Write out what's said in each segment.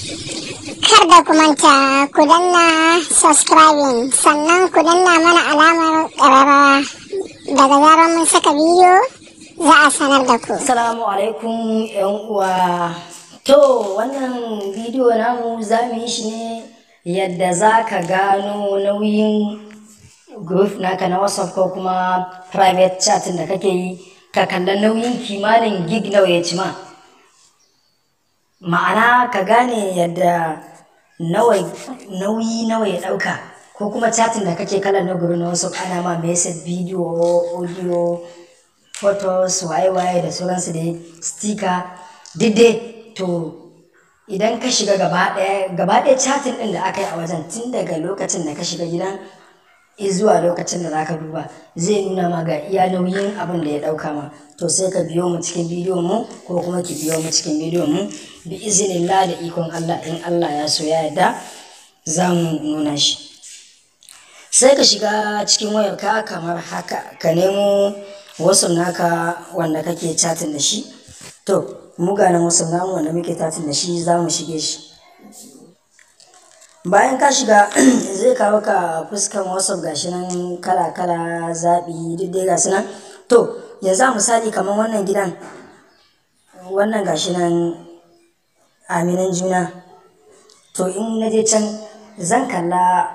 Kar da ku manta ku danna subscribing, sannan ku danna mana alamar ƙararrawa. Daga zarar mun saka bidiyo, za a sanar da ku. Assalamu alaikum, yan uwa. To, wannan bidiyo namu za mu yi shi ne yadda za ka gano nauyin group naka na WhatsApp ko kuma private chat da kake yi, ka kalla nauyin kimanin gig nawa ya ci ma. Ma'ana, ka gane yadda nawa nauyi nawa ya ɗauka, ko kuma chatting da kake kala na group na WhatsApp, ana ma message, video, audio, photos, waye waye da sauransu dai, sticker duk dai. To, idan ka shiga gaba ɗaya gaba ɗaya chatting ɗin da aka yi a wajen, tun daga lokacin da ka shiga gidan zuwa lokacin da zaka duba, zai nuna ma ga iya nauyin abin da ya ɗauka ma. To, sai ka biyo mu cikin bidiyon mu, ko kuma ki biyo mu cikin bidiyon mu. Bi iznillah, da ikon Allah, in Allah ya so ya yarda, za mu nuna shi. Sai ka shiga cikin wayarka kamar haka, ka nemo WhatsApp naka wanda kake chatting da shi. To, mu ga nan WhatsApp namu wanda muke chatting da shi, za mu shige shi. Bayan ka shiga, zai kawo ka fuskan WhatsApp, gashi nan kala kala, zaɓi duk dai gasu nan. To, yanzu a misali kamar wannan gidan, wannan gashi nan, aminan juna. To, in na je can, zan kalla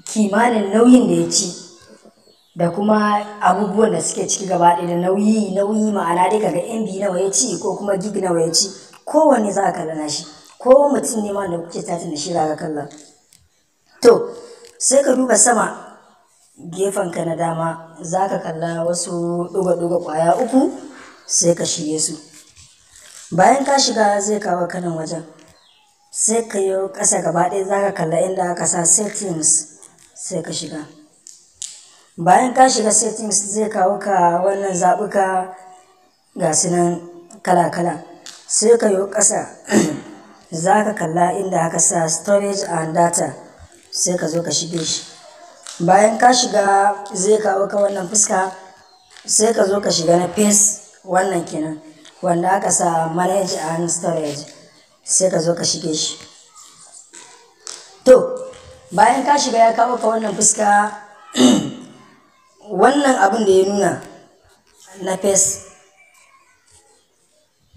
kimanin nauyin da ya ci da kuma abubuwan da suke ciki gaba ɗaya da nauyi nauyi. Ma'ana dai kaga MB nawa ya ci ko kuma gig nawa ya ci. Kowanne za ka kalla nashi, ko mutum ne ma da kuke chatting da shi za ka kalla. To, sai ka duba sama gefen ka na dama, za ka kalla wasu ɗigo-ɗigo ƙwaya uku, sai ka shige su. Bayan ka shiga, zai kawo ka nan wajen. Sai ka yi ƙasa gaba ɗaya, za ka kalla inda aka sa settings, sai ka shiga. Bayan ka shiga settings, zai kawo ka wannan zaɓuka, ga su nan kala-kala. Sai ka yi ƙasa, za ka kalla inda aka sa storage and data, sai ka zo ka shige shi. Bayan ka shiga, zai kawo ka wannan fuska. Sai ka zo ka shiga na first, wannan kenan, wanda aka sa manage and storage, sai ka zo ka shige shi. To, bayan ka shiga, ya kawo ka wannan fuska. Wannan abin da ya nuna na first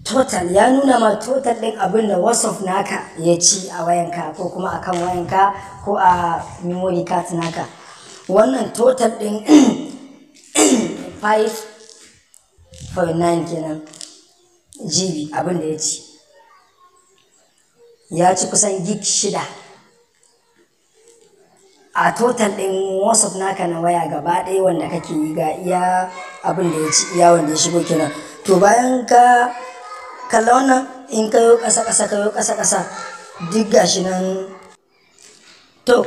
total, ya nuna ma total ɗin abin da WhatsApp naka ya ci a wayanka, ko kuma akan wayanka, ko a memory card naka. Wannan total ɗin 5.9 kenan GB abin da ya ci. Ya ci kusan gig 6 a total ɗin WhatsApp naka na waya gaba ɗaya wanda kake yi. Ga iya abin da ya ci, iya wanda ya shigo kenan. To, bayan ka kalla wannan, in ka yo ƙasa ƙasa, ka yo ƙasa ƙasa, duk gashi nan. To,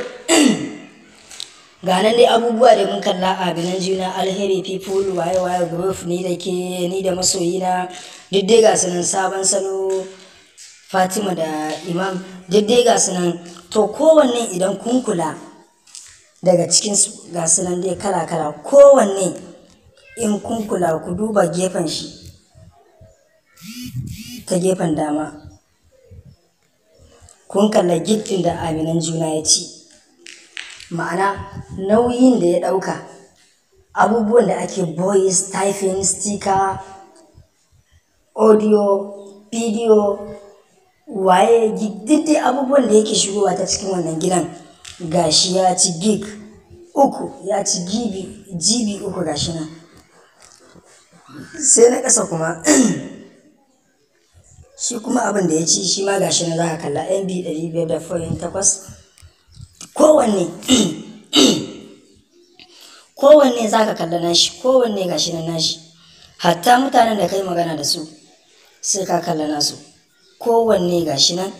ga nan dai abubuwa da mun kalla: aminan juna, alheri people, waye waye group, ni da ke, ni da masoyina, duk dai ga su nan, sabon salo, Fatima da Imam, duk dai ga su nan. To, kowanne idan kun kula daga cikinsu, ga su nan dai kala kala. Kowanne in kun kula, ku duba gefen shi ta gefen dama, kun kalla gig ɗin da aminan juna ya ci, ma'ana nauyin da ya ɗauka, abubuwan da ake voice, typing, sticker, audio, video, waye, gig, duk dai abubuwan da yake shigowa ta cikin wannan gidan. Gashi ya ci gig 3, ya ci GB, GB 3, gashi nan. Sai na ƙasa kuma, shi kuma abin da ya ci shi ma gashi nan, za ka kalla MB 500.8. Kowanne za ka kalla nashi, kowanne gashi nan nashi. Hatta mutanen da kai magana da su, sai ka kalla nasu. Kowanne gashi nan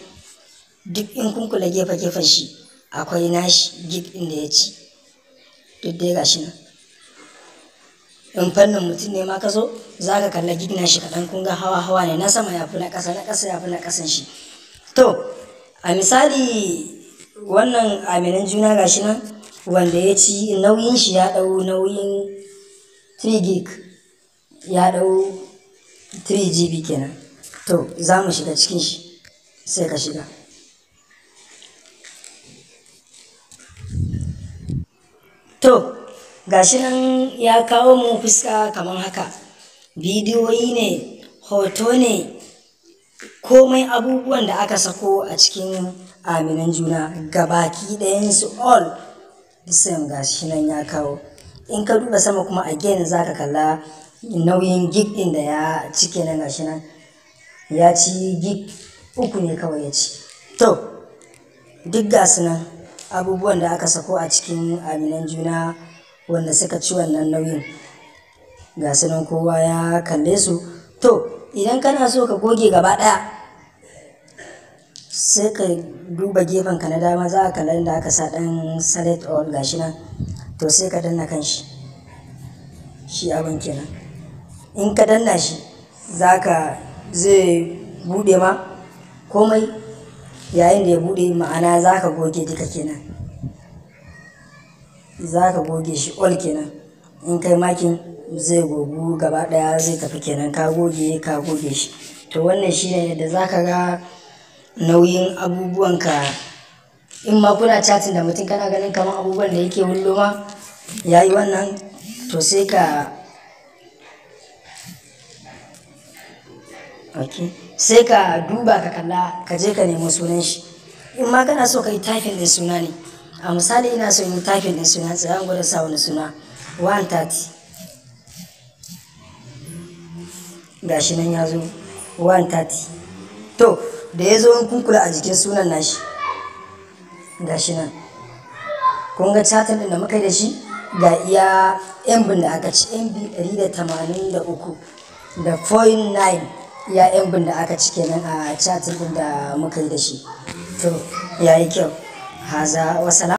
duk, in kun kula gefe gefen shi akwai nashi gig ɗin da ya ci, duk dai gashi nan. In fannin mutum ne ma ka zo, za ka kalla gig nashi kaɗan. Kun ga hawa hawa ne, na sama ya fi na ƙasa, na ƙasa ya fi na ƙasan shi. To, a misali wannan aminan juna, gashi nan wanda ya ci nauyin shi, ya ɗau nauyin 3 gig, ya ɗau 3 GB kenan. To, za mu shiga cikin shi. Sai ka shiga. To gashi nan ya kawo mu fuska kamar haka. Bidiyoyi ne, hoto ne, komai abubuwan da aka sako a cikin aminan juna gabaki ɗayansu all the same, gashi nan ya kawo. In ka duba sama kuma again za ka kalla nauyin gig ɗin da ya ci kenan. Gashi nan ya ci gig 3 ne kawai ya ci. To duk gasu nan abubuwan da aka sako a cikin aminan juna wanda suka ci wannan nauyin, gasu nan kowa ya kalle su. To idan kana so ka goge gaba ɗaya, sai ka duba gefen ka na dama, za ka kalla inda aka sa ɗan select all, gashi nan. To sai ka danna kan shi, shi abin kenan. In ka danna shi, zaka zai buɗe ma komai. Yayin da ya buɗe, ma'ana za ka goge duka kenan, za ka goge shi all kenan. In kai marking, zai gogu gaba ɗaya, zai tafi kenan, ka goge, ka goge shi. To wannan shine yadda za ka ga nauyin abubuwanka. In ma kuna chatting da mutum, kana ganin kamar abubuwan da yake wullo ma ya yi wannan, to sai ka, okay, sai ka duba ka kalla, ka je ka nemo sunan shi. In ma kana so ka yi typing din suna ne, a misali ina so in yi typing din suna, tsaya in gwada sa wani suna, 130. Gashi nan ya zo 130. To da ya zo, in kun kula a jikin sunan nashi, gashi nan kun ga chatting din da muka yi da shi, ga iya MB da aka ci, MB 183 da 0.9. Iya MB da aka ci kenan a chatting din da muka yi da shi. To yayi kyau. Haza wasalam.